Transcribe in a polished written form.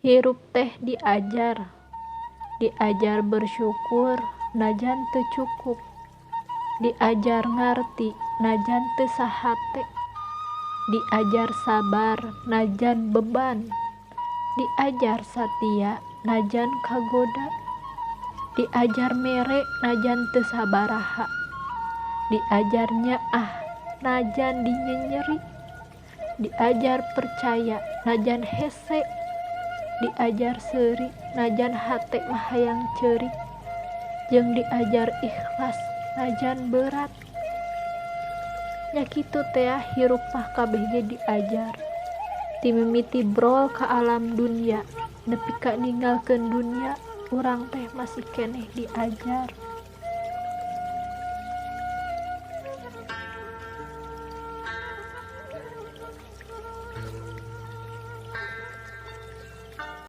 Hirup teh diajar, diajar bersyukur najan teu cukup, diajar ngarti najan teu sahate, diajar sabar najan beban, diajar satia najan kagoda, diajar mere najan teu sabaraha, diajar nyaah najan dinyenyeri, diajar percaya najan hese, diajar seuri najan hate mah hayang ceurik, jeung diajar ikhlas najan berat. Nya kitu tea hirup mah kabeh ge diajar. Ti mimiti brol ka alam dunya nepi ka ninggalkeun dunya urang teh masih keneh diajar.